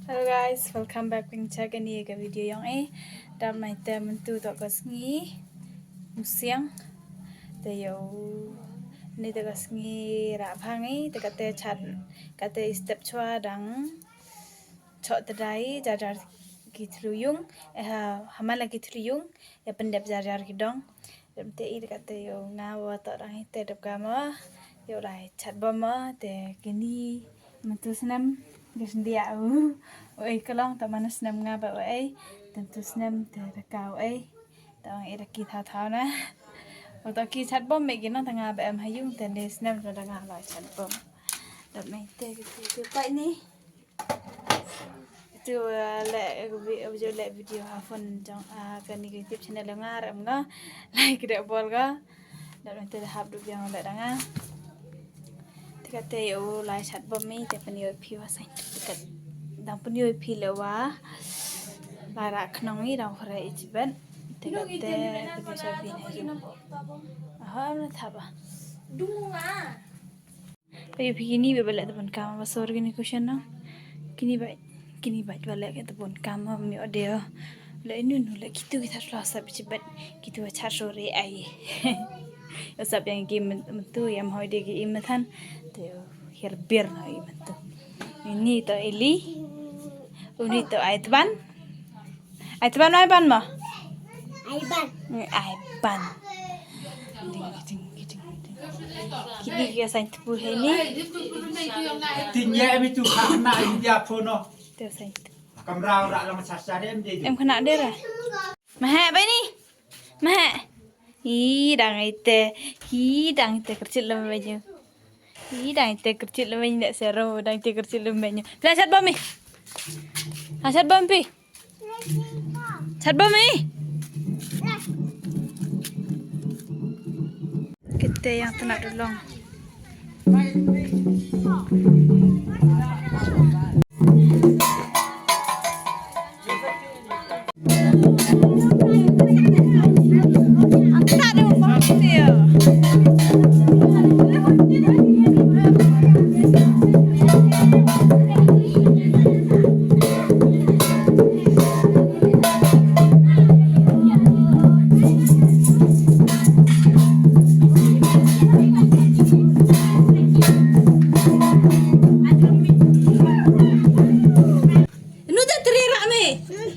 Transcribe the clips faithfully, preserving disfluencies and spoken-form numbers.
Hello guys, welcome back pynshai kane ka video yong i. Dap nai te myntu to ka sngi Musiang. Te yo ni te ka sngi Rabhang i, te kate chat, kate step chwa dang chok tedai jar jar ki thluyung, eh, ha, hamala ki thluyung, ya pyndep jar jar ki dong. Dep te i kate yo nga wa to dang i te dep ka mo, yo lai chat bom mo, te kini myntu snem, ki shndia u, u ei ka long, to mana snem nga ba u ei, te myntu snem, te da ka u ei, to ang ei da ki tha tha na. Wa to ki chat bom me ki nong ta nga ba em ha yung, te ne snem da nga lai chat bom. Dep nai te ki te ki tai ni. Itu, uh, le, uh, video, le video ha phone jong, uh, kani ka YouTube channel nga rem nga. Like de bol nga. Dap nai te hap du biang le dang nga. Te kate u lai chat bom mi te pynyoh phi wa sain. Te kat dang pynyoh phi le wa. Lai ra khnong i dang khore i chibet. Te kate pynyoh sa phi na ju. Aha, am na thaba. Dungu nga. Ba ïoh phi kini ba leh te bun kam ba sor kini cushion no. Kini ba, kini ba ba leh te bun kam ba mi ode. Leh inu nu leh kitu kita tla sa bichi bat kitu ba chat sore ai. Yo sap yang ki men-, mentu yang hoi de ki im than. Te yo hiar bir no i mentu. Ini to Ili. Uni to Aitban. Ai tban, ai ban mo? Ai ban. Ai ban. Ding, ding, ding, ding. Kini ki sain tpu he ni. Tin ya em itu khana dia phono. Te sain tpu. Kamra ora lang sasa em de. Em khana de ra. Mahe bai ni. Mahe. Hi dang ite. Hi dang ite kerchit lem baju. Hi dang ite kerchit lem baju dak seru dang ite kerchit lem baju. Pla chat bom mi. Ha chat bom pi. Chat bom i. Kita yang tena dulong. Inu te tri rak me?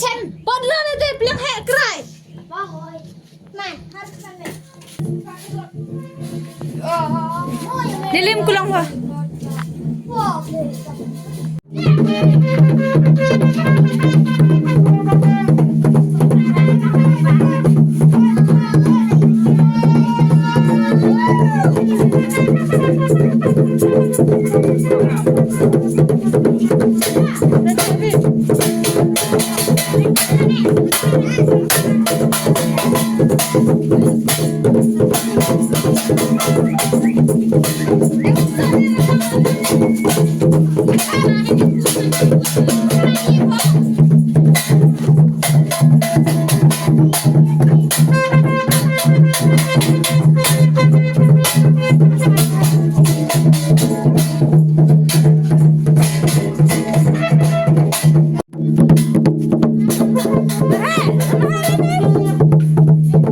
Chem. Pot lo ne te pliang he krai. Nilim kulong ba.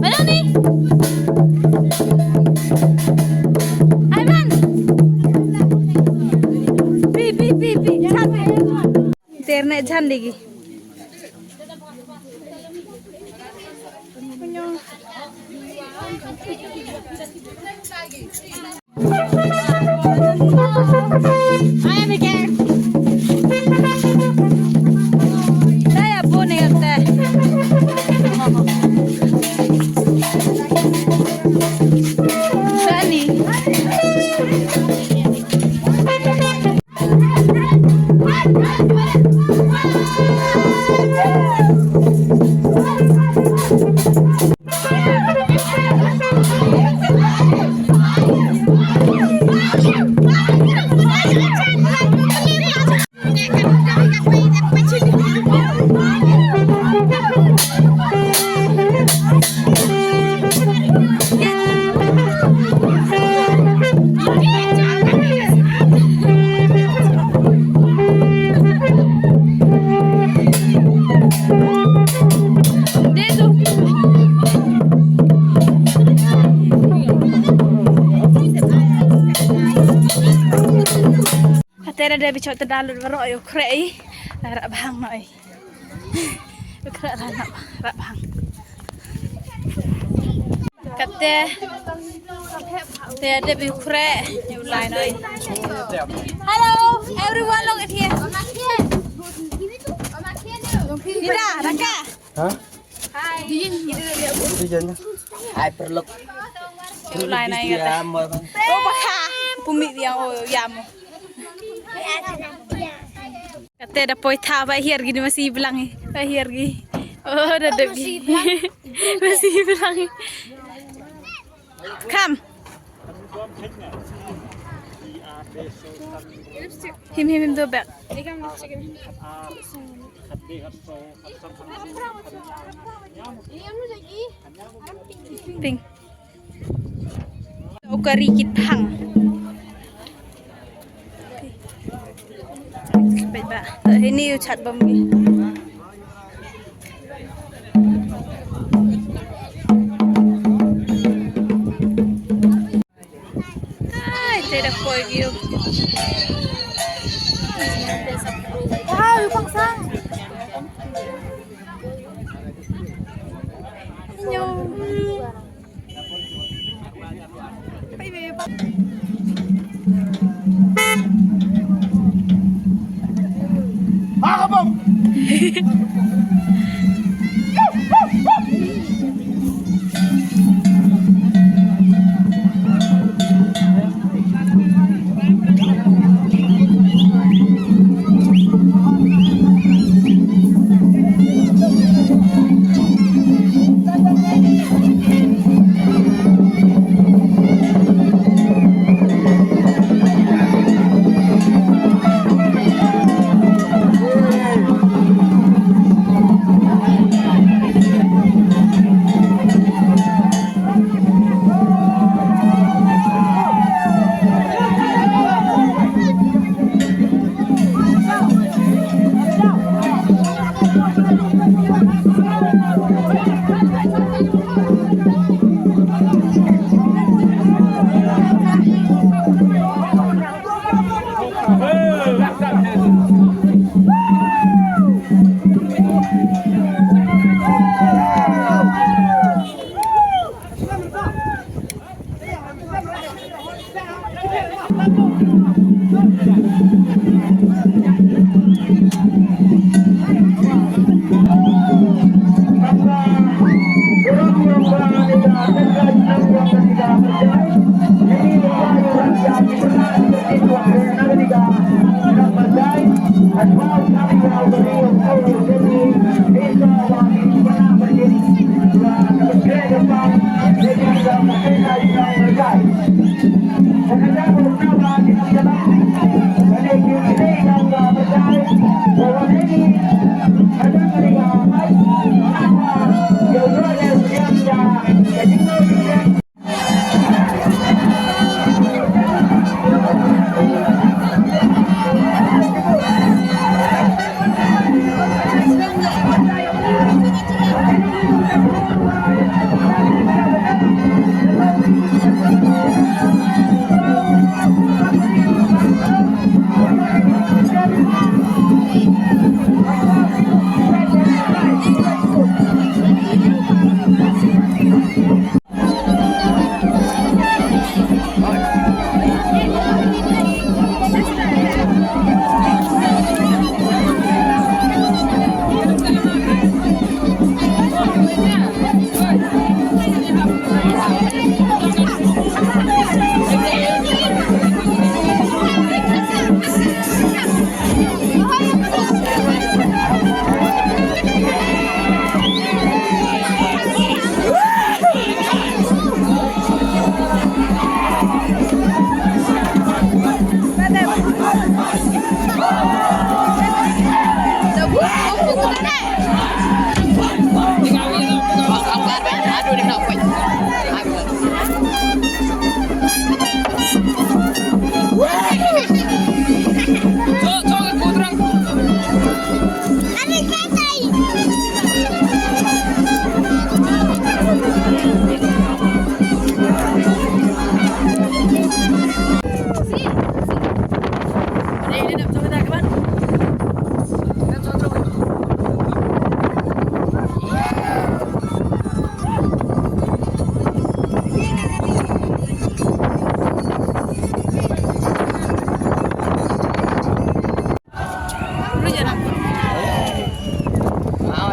Mana ni? Aiman. Pi, pi, pi, pi. Internet jan lagi. Saya pun ngerti. Sani. Te bi chot te da lut baroh ïa u khreh i. Rah bhang noh i. U khreh la na rah bhang. Kate. Te dep ïa u khreh ïa u lai noh i. Hello, everyone long it here. Ida, Raka. Ha? Hi. Hi jen. Hi perlok. Lai nai kata. Ko baka pumi dia o yam. Kata da poi tha ba hiar gi masi blang. Ba hiar gi. Oh, da dep gi. Masi blang. Come. Him, him, him, do back. Pink. Ukari kit hang. Baik, ba. Ini u chat bom gi. Ai, te da poi view. Wow, yu pang sang. Nyo. Bye, bye, bye.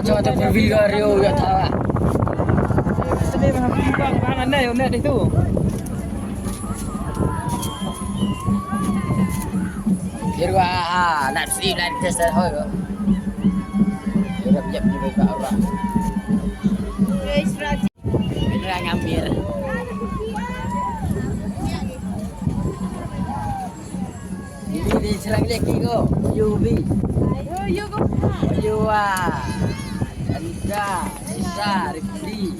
Cho cho four wheel ka reo ya thawa. Sini mah bang bang anai unek deh tu. Kir wa ha nak si lan test hoi. Kir wa jep ni ba ba. Ini ngambil. Ini di serang lagi ko. U V. Ayo, yo ko. Yo ah. Anta, anta, Rifli.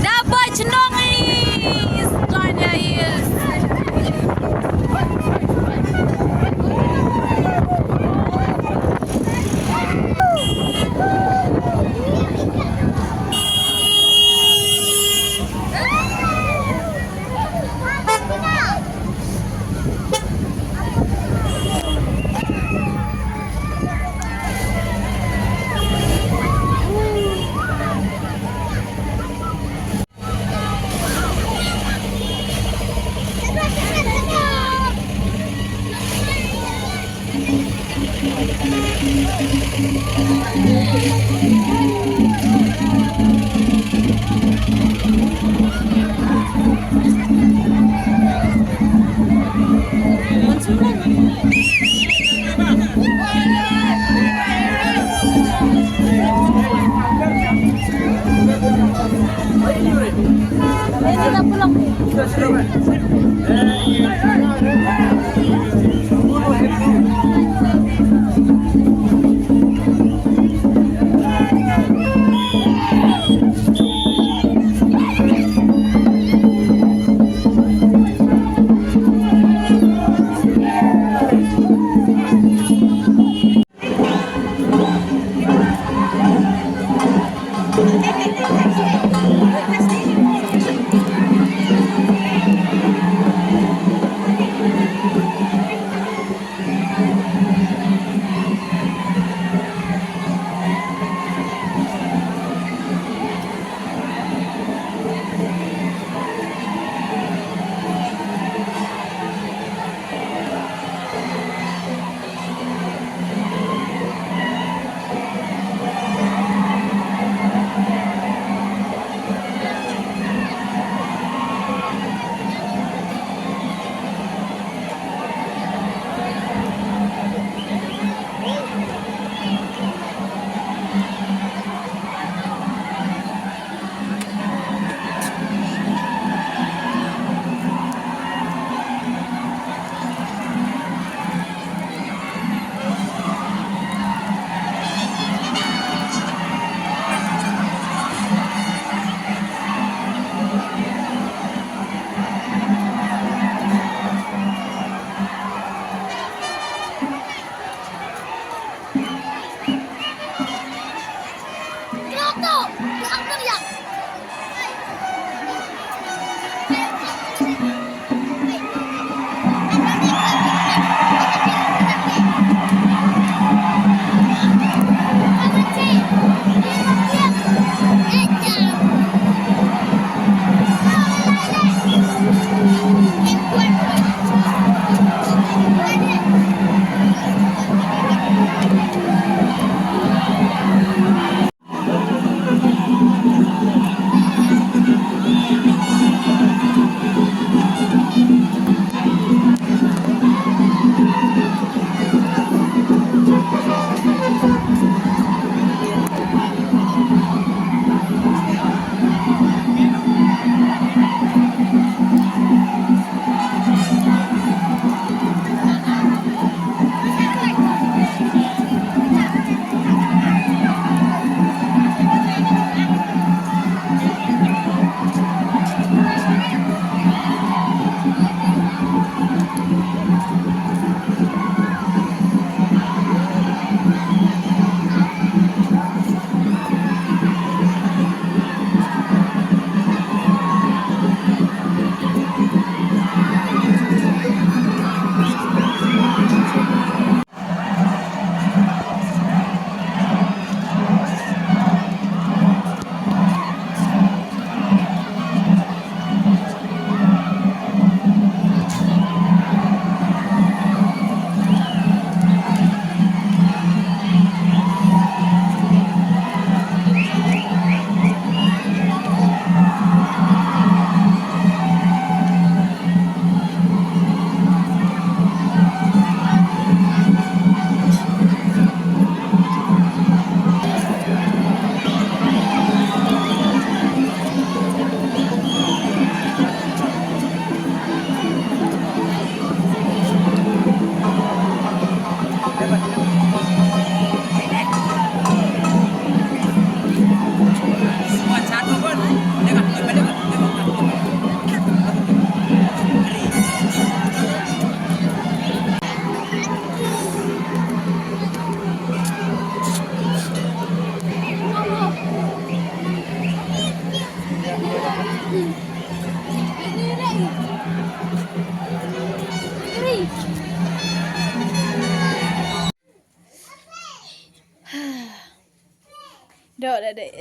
Da Bajnong is, Tanya is.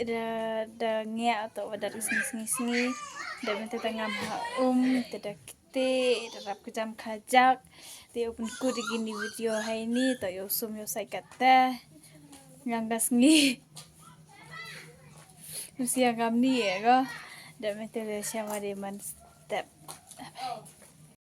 Da, da ngiah to ba da sngi sngi sngi. Da mynta da ngam ha um, te da kti, da rap kjam khajak. Te u pynkut ïa kine video ha ini, to ïa u sum ïa u sait katta. Ngang da sngi. Mesti ïa ngam ni ïa ko. Da mynta da shim wa de man step.